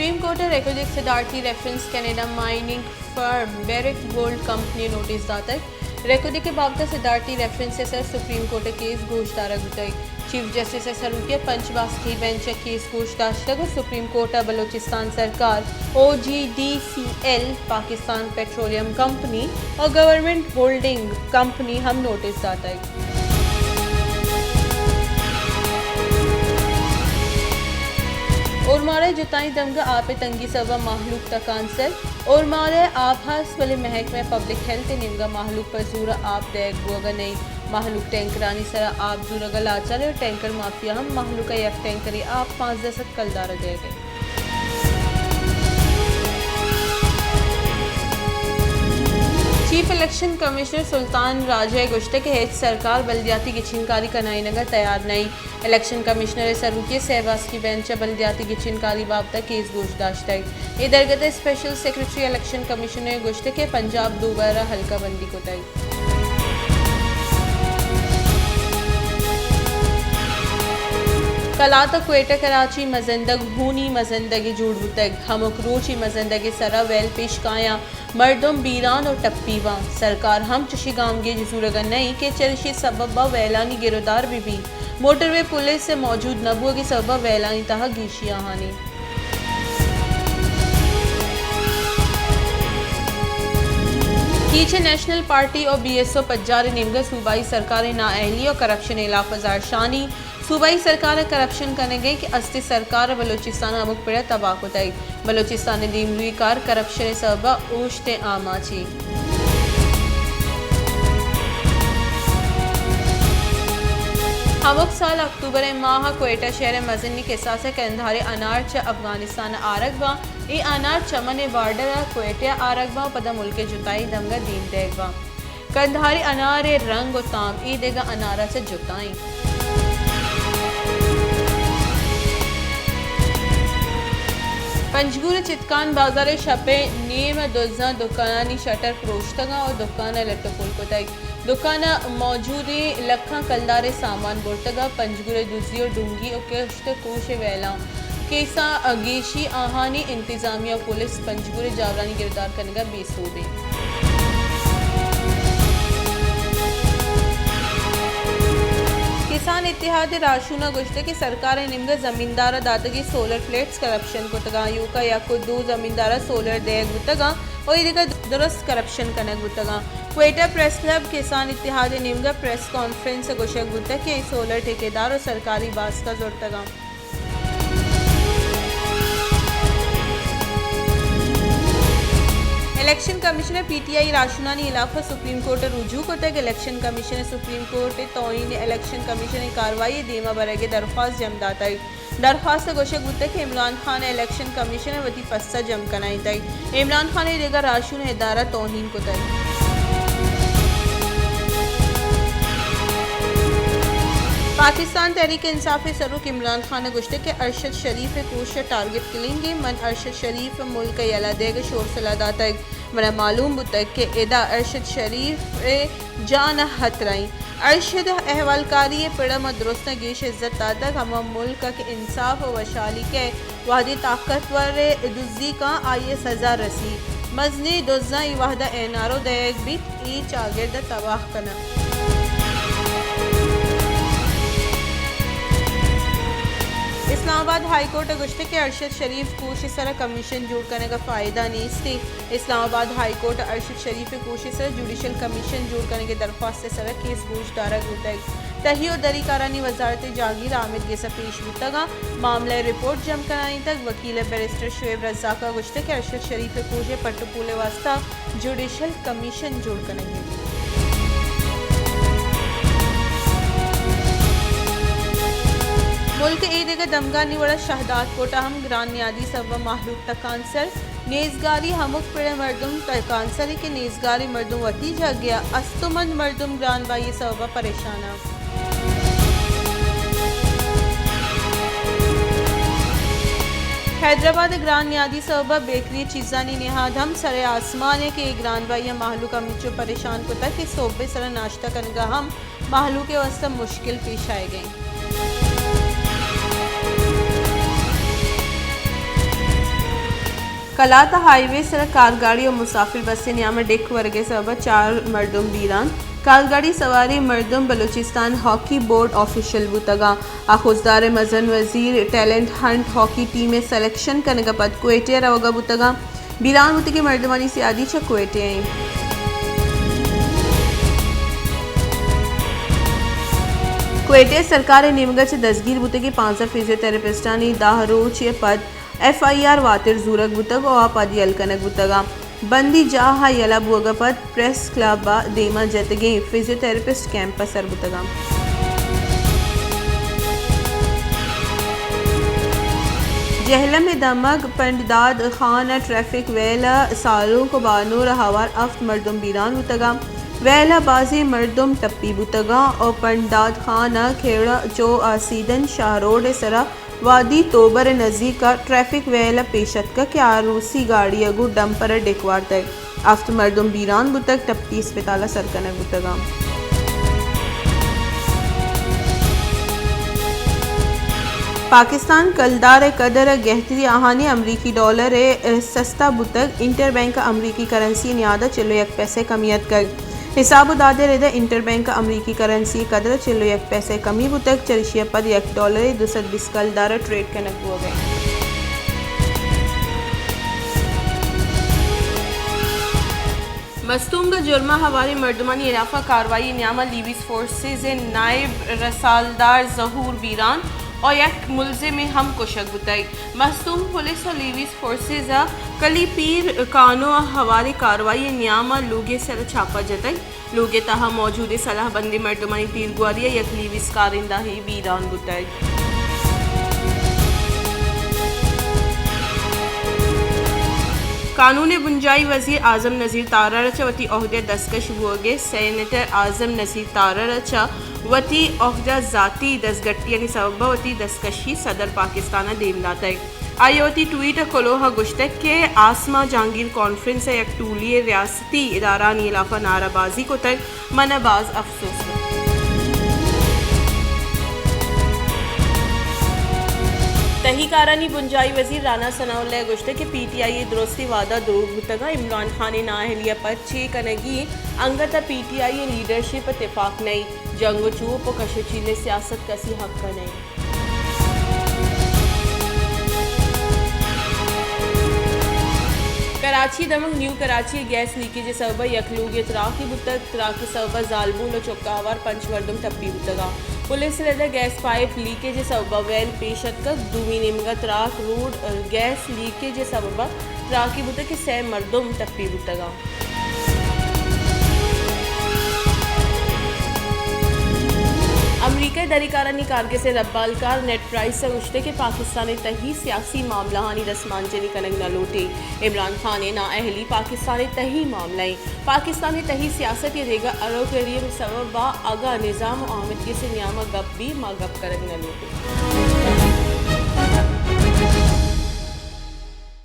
Supreme court ءَ ریکوجک صدارتی reference Canada mining firm Barrick gold company ءَ نوٹس داتگ۔ ریکوجک ءِ بابت ءَ صدارتی ریفرنس ءِ سر سپریم کورٹ ءَ کیس گوش دارگ بوتگ۔ چیف جسٹس ءِ سروکی ءَ پنچ باسکی بینچ ءَ کیس گوش داشتگ ءُ سپریم کورٹ ءَ بلوچستان سرکار، O G D C L, Pakistan petroleum company ءُ گورنمنٹ ہولڈنگ کمپنی ہم نوٹس داتگ۔ اورماڑہ ءِ جتائیں دمگ ءَ آپ ءِ تنگی سبب ءَ مہلوک تکانسر۔ اورماڑہ ءَ آپ ہست، بلے محکمہ پبلک ہیلتھ ءِ نیمگ ءَ مہلوک پہ زور ءَ آپ دئیگ بوگ ءَ نہ انت۔ مہلوک ٹینکرانی سر ءَ آپ زورگ ءَ لاچار انت ءُ ٹینکر مافیا ہم مہلوک ءَ یک ٹینکرے آپ پانزدہ سد کلدار ءَ دئیگ ءَ انت۔ چیف الیکشن کمشنر سلطان راجہ ءَ گوشتگ کہ ہچ سرکار بلدیاتی گچینکاری کنائینگ ءَ تیار نہ انت۔ الیکشن کمشنر ءِ سروکی ءَ سئے باسکی بینچ ءَ بلدیاتی گچینکاری بابت ءَ کیس گوش داشتگ۔ اے درگت ءَ اسپیشل سیکرٹری الیکشن کمیشن ءَ گوشتگ کہ پنجاب دوبر ءَ حلقہ بندی کتگ۔ کلات ءَ کوئٹہ کراچی مزندگ ہونی مزندگے جوڑ بوتگ۔ ہمک روچ اے مزندگ ءِ سر ءَ ویل پیش کایاں، مردم بیران ءُ ٹپی باں۔ سرکار ہم چشیں گامگیج زورگ ءَ نہ انت کہ چریشی ءِ سبب ءَ ویلانی گرودار بہ بیت۔ موٹروے پولیس ءِ موجود نہ بوگ ءِ سبب ءَ ویلانی تہا گیشی آہانی۔ کیچ ءَ نیشنل پارٹی ءُ بی ایس او پجار ءِ نیمگ ءَ صوبائی سرکار ءِ نااہلی ءُ کرپشن ءِ ہلاپ ءَ زہرشانی۔ صوبائی سرکار ءَ کرپشن کنگ ءَ کہ استیں سرکار ءَ بلوچستان ءَ ہمک پڑ ءَ تباہ کتگ۔ بلوچستان ءِ دیمروئی کار کرپشن ءِ سبب ءَ اوشت ءِ آماچ انت۔ ہمک سال اکتوبر ءِ ماہ ءَ کوئٹہ شہر ءِ مزنیں کساس ءَ کندھاری انار چہ افغانستان ءَ آرگ باں۔ اے انار چمن ءِ بارڈر ءَ کوئٹہ ءَ آرگ باں ءُ پدا ملک ءِ جتائیں دمگ ءَ دیم دئیگ باں۔ کندھاری انار ءِ رنگ ءُ تام اے دگہ انار ءَ چہ جتا انت۔ پنجگور ءِ چتکان بازار ءَ شپ ءِ نیم ءَ دزاں دکانانی شٹر پروشتگ ءُ دکان ءَ لٹ ءُ پل کتگ۔ دکان ءَ موجودیں لکھاں کلدار ءِ سامان برتگ ءُ پنجگور ءِ دزی ءُ ڈونگی ءُ کشت ءُ کوش ءِ ویلاں کیساں گیشی آہانی انتظامیہ ءُ پولیس پنجگور ءِ جاورانی گرودار کنگ ءَ بے سوب انت۔ کسان اتحاد ءِ راہشون ءَ گوشتگ کہ سرکار ءِ نیمگ ءَ زمیندار ءَ داتگیں سولر پلیٹس کرپشن کتگ ءُ ایوک ءَ یک ءُ دو زمیندار ءَ سولر دئیگ بوتگ ءُ اے دگہ درست کرپشن کنگ بوتگ ءَ۔ کوئٹہ پریس کلب کسان اتحاد ءِ نیمگ ءَ پریس کانفرنس ءَ گوشگ بوتگ کہ اے سولر ٹھیکیدار ءُ سرکاری باسک ءَ زرتگ ءَ۔ الیکشن کمیشن ءَ پی ٹی آئی راہشونانی ہلاپ ءَ سپریم کورٹ ءَ رجوع کتگ۔ الیکشن کمیشن ءَ سپریم کورٹ ءِ توہین الیکشن کمیشن ءِ کاروائی ءِ دیما برگ ءِ درخواست جم داتگ۔ درخواست ءَ گوشگ بوتگ کہ عمران خان ءَ الیکشن کمیشن ءَ وتی پسہ جم کنائینتگ۔ عمران خان ءَ اے دگہ راہشون ءُ ادارہ ءَ توہین کتگ۔ پاکستان تحریک انصاف ءِ سروک عمران خان ءَ گوشتگ کہ ارشد شریف ءِ کوش ءَ ٹارگٹ کلنگ انت۔ من ارشد شریف ءَ ملک ءَ یلہ دئیگ ءِ شور سلاہ داتگ۔ منا معلوم بوتگ کہ ادا ارشد شریف ءِ جان ءَ ہترہ انت۔ ارشد ءِ احوالکاری ءِ پڑ ءَ ما درستاں گیش عزت داتگ۔ ہما ملک ءَ کہ انصاف ءُ وشحالی کئیت، وہدے طاقتور ءَ دزی کنت، آئی ءَ سزا رسیت۔ مزنیں دزاں اے وہد ءَ این آر او دئیگ بیت، اے چاگرد ءَ تباہ کناں۔ اسلام آباد ہائی کورٹ ءَ گوشتگ کہ ارشد شریف کوش ءِ سرا کمیشن جوڑ کنگ ءَ فائدہ نیست انت۔ اسلام آباد ہائی کورٹ ءَ ارشد شریف ءِ کوش ءِ سرا جوڈیشل کمیشن جوڑ کنگ ءِ درخواست ءِ سرا کیس گوش دارگ بوتگ۔ تہی ءُ دری کارانی وزارت ءِ جہانگیر آمید گس ءَ پیش بوتگ ءُ معاملہ ءِ رپورٹ جم کنائینتگ۔ وکیل ءِ بیرسٹر شعیب رزاق ءَ گوشتگ کہ ارشد شریف ءِ کوش ءِ پٹ ءُ پول ءِ واستہ جوڈیشل کمیشن جوڑ کنگ بیت۔ ملک ءِ اے دگہ دمگانی وڑا شہداد کوٹ ءَ ہم گران نیادی سبب ءَ مہلوک تکانسر۔ نیزگاری ہمک پڑ ءِ مردم تکانسر انت کہ نیزگاریں مردم وتی جاگہ ءَ، استمند مردم گران بہائی ءِ سبب ءَ پریشان انت۔ حیدرآباد ءَ گران نیادی سبب ءَ بیکری چیزانی نہاد ہم سر ءِ آسمان انت کہ اے گران بہائی ءَ مہلوک ہمینچو پریشان کتگ کہ سہب ءِ سر ءَ ناشتہ کنگ ءَ ہم مہلوک ءِ واستہ مشکل پیش آیگ ءَ انت۔ قلات ءَ ہائی وے سرا کارگاڑی و مسافر بس ءِ نیام ءَ ڈیک ورگ ءِ سبب ءَ چار مردم بیران۔ کارگاڑی سواریں مردم بلوچستان ہاکی بورڈ آفیشل بوتگاں۔ آ خضدار ءِ مزن وزیر ٹیلنٹ ہنٹ ہاکی ٹیم ءِ سلیکشن کنگ ءَ پد کوئٹہ ءَ روگ ءَ بوتگاں۔ بیران بوتگیں مردمانی سیادی چہ کوئٹہ ءَ انت۔ کوئٹہ ءَ سرکار ءِ نیمگ ءَ چہ دزگیر بوتگیں پانزدہ فزیو تھراپسٹانی دہ روچ ءَ پد ایف آئی آر واتر زورگ بوتگ ءُ آ پد یل کنگ بوتگاں۔ بندی جاہ ءِ یلہ بوگ ءَ پد پریس کلب ءِ دیما جتگیں فزیو تھراپسٹ کیمپ ءَ سر بوتگاں۔ جہلم ءِ دمگ پنڈداد خان ءِ ٹریفک ویل ءَ سالونک ءُ بانور ءَ ہوار ہفت مردم بیران بوتگاں۔ ویل ءَ بازیں مردم ٹپی بوتگاں ءُ پنڈداد خان ءِ کھیڑ ءَ چو آسیدن شاہ روڈ ءِ سرا وادی توبر ءِ نزیک ءَ ٹریفک ویل ءَ پیش اتکگ کہ آر او سی گاڑی ءَ گوں ڈمپر ءَ ڈیک وارتگ۔ ہفت مردم بیران بوتگ، ٹپی اسپتال ءَ سر کنگ بوتگاں۔ پاکستان کلدار ءِ قدر ءَ گہتری، آہانی امریکی ڈالر ءَ سستا بوتگ، انٹر بینک ءَ امریکی کرنسی ءِ نیاد ءَ چل ءُ یک پیسہ کمی اتکگ۔ حساب ءُ داد ءِ رد ءَ انٹر بینک ءَ امریکی کرنسی ءِ قدر ءَ چل ءُ یک پیسہ کمی بوتگ، چریشی ءَ پد یک ڈالر ءَ دو سد بیست کلدار ءَ ٹریڈ کنگ بوگ ءَ انت۔ مستونگ ءَ جرم ءَ ہواریں مردمانی ہلاف ءَ کاروائی ءِ نیام ءَ لیویز فورسز ءِ نائب رسالدار ظہور بیران ءُ یک ملزمے ہم کشگ بوتگ۔ مستونگ پولیس ءَ لیویز فورسز ءَ کلی پیر کانو ءَ ہواریں کاروائی ءِ نیام ءَ لوگے سر ءَ چھاپہ جتگ۔ لوگ ءِ تہا موجودیں سلاہ بندیں مردمانی تیرگواری ءَ یک لیویز کارندہ ئے بیران بوتگ۔ قانون ءِ بنجاہی وزیر اعظم نذیر تارڑ ءَ چہ وتی عہدہ ءَ دزکش بوگ ءِ سینیٹر اعظم نذیر تارڑ ءَ چہ وتی عہدہ ءَ ذاتی دزگٹیانی سبب ءَ وتی دزکشی صدر پاکستان ءَ دیم داتگ۔ آئی ءَ وتی ٹویٹ ءِ کلوہ ءَ گوشتگ کہ آسما جہانگیر کانفرنس ءِ یک ٹولی ءَ ریاستی ادارہانی ہلاف ءَ نعرہ بازی کتگ، من ءَ باز افسوس بوت۔ تہی کارانی بنجاہی وزیر رانا ثناء اللہ ءَ گوشتگ کہ پی ٹی آئی ءِ درستیں وعدہ دروگ بوتگ ءُ عمران خان ءِ نااہلی ءَ پد چے کنگی انت، انگت ءَ پی ٹی آئی ءِ لیڈرشپ ءَ تفاق نہ انت، جنگ ءُ چوپ ءُ کش ءُ چیل ءِ سیاست کسی حق ءَ نہ انت۔ کراچی ءِ دمگ نیو کراچی ءَ گیس لیکیج ءِ سبب ءَ یک لوگے ءَ تراکے بوتگ۔ تراک ءِ سبب ءَ زالبول ءُ چک ءَ ہوار پنچ مردم ٹپی بوتگ اَنت۔ پولیس ءِ رد ءَ گیس پائپ لیکیج ءِ سبب ءَ ویل پیش اتکگ۔ دومی نیمگ ءَ تراک روڈ ءَ گیس لیکیج ءِ سبب ءَ تراکے بوتگ کہ سئے مردم ٹپی بوتگ اَنت۔ امریکہ ءِ دری کارانی کارگس ءِ ربالکار نیڈ پرائس ءَ گوشتگ کہ پاکستان ءِ تہی سیاسی معاملہانی دستمانجنی کنگ نہ لوٹیت۔ عمران خان ءِ نااہلی پاکستان ءِ تہی معاملہ اِنت۔ پاکستان ءِ تہی سیاست یا دگہ ہر وڑیں سبب ءَ اگاں نظام ءُ آمدگس ءِ نیام ءَ گپ بیت، ما گپ کنگ نہ لوٹیں۔